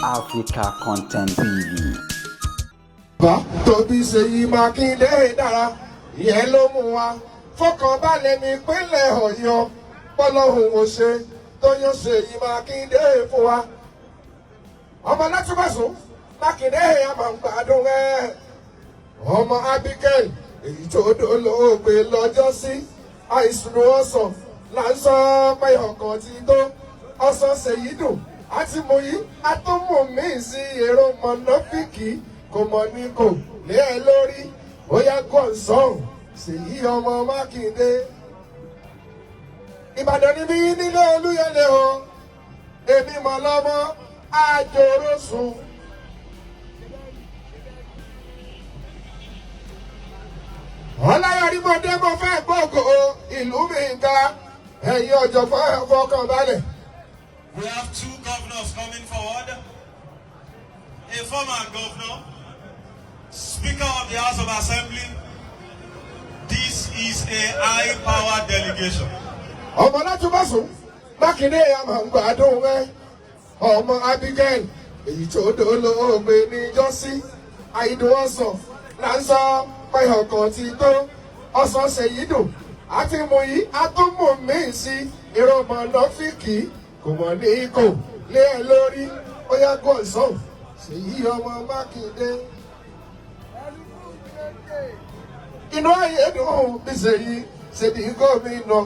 Africa Content TV. Bá tóbi Ṣèyí Mákindé dára, ìyẹn ló mú wa fọkànbalẹ̀ nípínlẹ̀ Ọ̀yọ́, bọ́lọ́hùn ò ṣe tó yan Ṣèyí Mákindé fún wa. Ọmọ Látúbọ̀sún Mákindé, àmọ̀ ń gbádùn ẹ̀. Ọmọ Abigail, èyí tó dolóògbé lọ́jọ́ sí, àìsùn ọ̀sán là ń sọ pé ọkàn ti tó ọ̀sán. Ṣèyí dùn àti mú yìí atúmù míì sí èrò mọ̀nàfíkì kò mọ̀ ní kò lé ẹ lórí. Ó yá, gọ̀ǹsọ̀n Ṣèyí ọmọ Mákindé. Ìbàdàn níbí nílé Olúyọlé o, èmi mọ̀ lọ́mọ àjòrò sùn. Ọláyọrí, mo dé, mo fẹ́ gbọ́gò ìlú mi ga, ẹ̀yin ọ̀jọ̀gbọ́n, fọkàn balẹ̀. We have two governors coming forward. A former governor, Speaker of the House of Assembly. This is a high power delegation. Ọmọ Látúbọ̀sún Mákindé, àmọ̀ ń gbádùn ẹ. Ọmọ Abigail, èyí tó dolóògbé níjọ́sí, àìdùn ọ̀sán là ń sọ pé ọkàn ti tó ọ̀sán. Ṣèyí dùn àti mú yìí atúmù míì sí ìrọ̀mọ̀ lọ́fíìkì kò mọ̀ ní kò lé ẹ lórí. Ó yá, gọ̀ǹsán Ṣèyí ọmọ Mákindé. Inú ayé dùn bí Ṣèyí ṣe di gómìnà.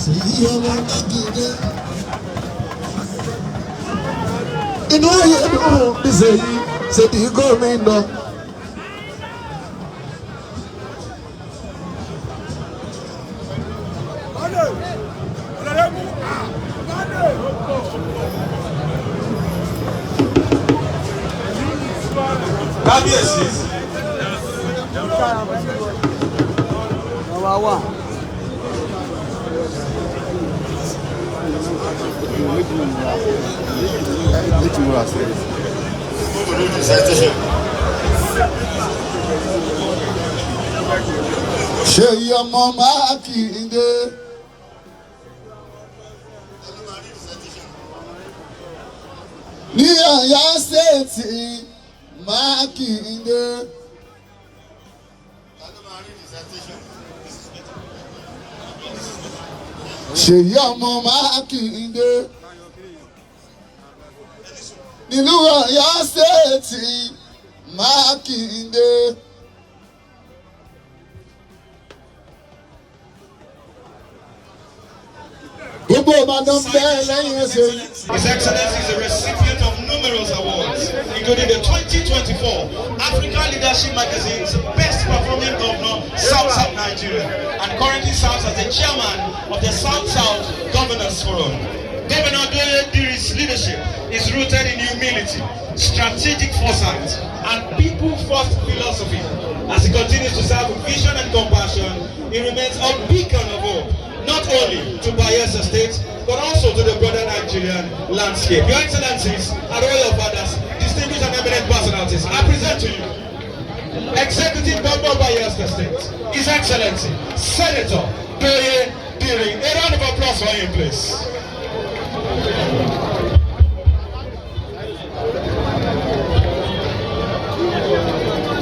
Ṣèyí ọmọ Mákindé. Inú ayé dùn bí Ṣèyí ṣe di gómìnà. Kábíyèsí. Number one. Méjì múra sí i. Ṣèyí ọmọ Mákindé. Ní Ọ̀yọ́ State, Mákindé. Ṣèyí ọmọ Mákindé. Nílùú Ọ̀yọ́ State, Mákindé. Gbogbo Ìbàdàn bẹ́ẹ̀ lẹ́yìn ẹsẹ̀ yìí. His Excellency is a recipient of numerous awards, including the 2024 Africa Leadership Magazine's Best Performing Governor, South South Nigeria, and currently serves as the chairman of the South South Governors Forum. Governor Douye Diri's leadership is rooted in humility, strategic foresight, and people-first philosophy. As he continues to serve with vision and compassion, he remains a beacon of hope, not only to Bayelsa State, but also to the broader Nigerian landscape. Your Excellencies and all your fathers, distinguished and eminent personalities, I present to you Executive Governor of Bayelsa State, His Excellency, Senator Douye Diri. A round of applause for him, please.